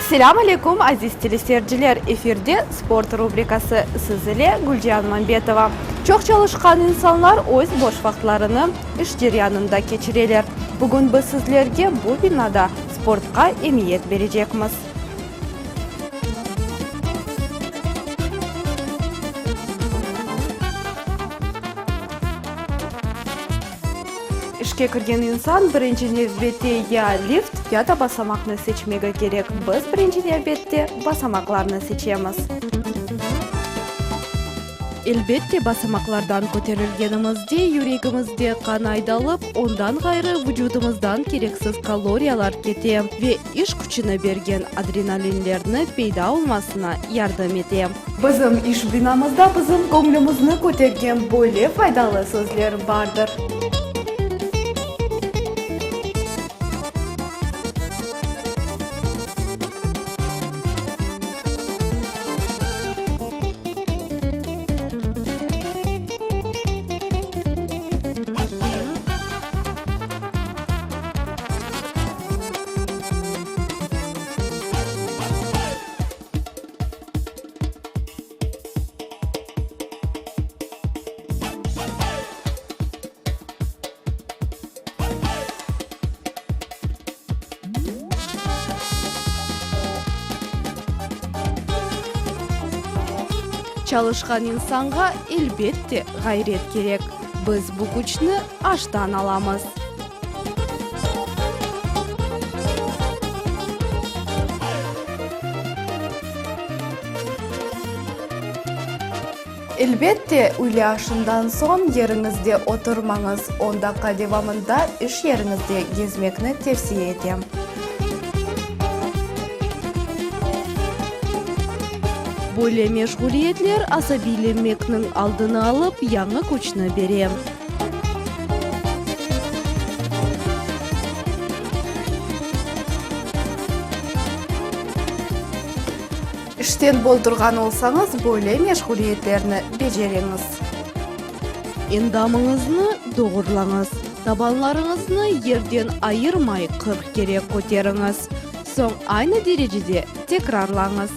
Selâm aleyküm, aziz teleseyirciler! Efirde Sport rubrikası, siz ile Gülcihan Mambetova. Çoq çalışqan insanlar öz boş vaqıtlarını iş ceryanında keçireler. Bugün biz sizlerge bu binada sportqa emiyet berecekmiz. İşke kirgen insan birinci nevbette ya lift, ya da basamaqnı seçmegi kerek. Biz birinci nevbette basamaqlarnı seçemiz. Elbette, basamaqlardan köterilgenimizde yüregimizde qan aydalıp, ondan ğayrı vucudımızdan kereksiz kaloriyalar kete ve iş küçüni bergen adrenalinlerni peyda olmasına yardım ete. Bizim iş binamızda bizim göñlümizni kötergen böyle faydalı sözler bardır. Çalışqan insanğa, elbette, ğayret kerek. Biz bu küçni aştan alamız. Elbette, üyle aşından soñ yeriñizde oturmañız, on daqqa devamında iş yeriñizde gezmekni tevsiye etem. Böyle meşğuliyetler asabiylenmekniñ aldını alıp, yañı küçni bere. İşten boldurğan olsañız, böyle meşğuliyetlerni beceriñiz. Endamıñıznı doğurlañız, tabanlarıñıznı yerden ayırmay 40 kere köteriñiz, soñ aynı derecede tekrarlañız.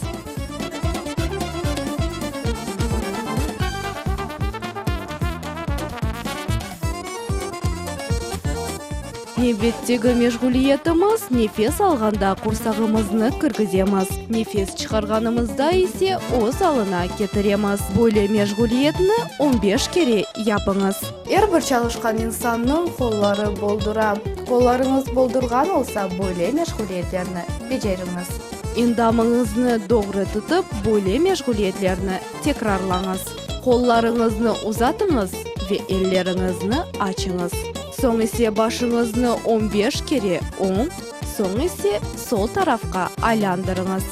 Nevbettegi meşğuliyetimiz, nefes alğanda qursağımıznı kirgizemiz, nefes çıqarğanımızda ise öz alına ketiremiz. Böyle meşğuliyetni on beş kere yapıñız. Er bir çalışqan insannıñ qolları boldura. Qollarıñız boldurğan olsa, böyle meşğuliyetlerni beceriñiz. Endamıñıznı doğru tutıp, böyle meşğuliyetlerni tekrarlañız. Qollarıñıznı uzatıñız ve elleriñizni açıñız. Soñ ise başıñıznı on beş kere oñ, soñ ise sol tarafqa aylandırıñız.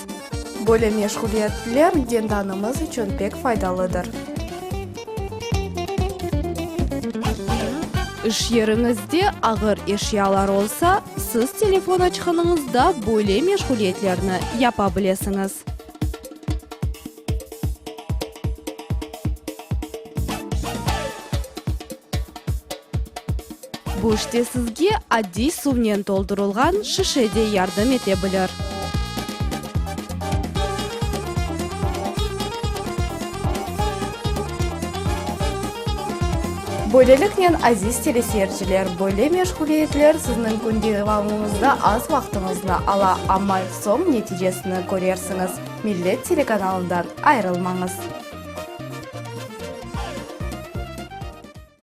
Böyle meşğuliyetler gendanımız içün pek faydalıdır. İş yeriñizde ağır eşyalar olsa, siz telefon açqanıñızda böyle meşğuliyetlerni yapa bilesiñiz. Bu işte sizge adiy suvnen toldurılğan şişe de yardım ete bilir. Böyleliknen, aziz teleseyirciler, böyle meşğuliyetler sizniñ kün devamıñızda az vaqtıñıznı ala, amma soñ neticesini körersiñiz. Millet telekanalından ayırılmañız.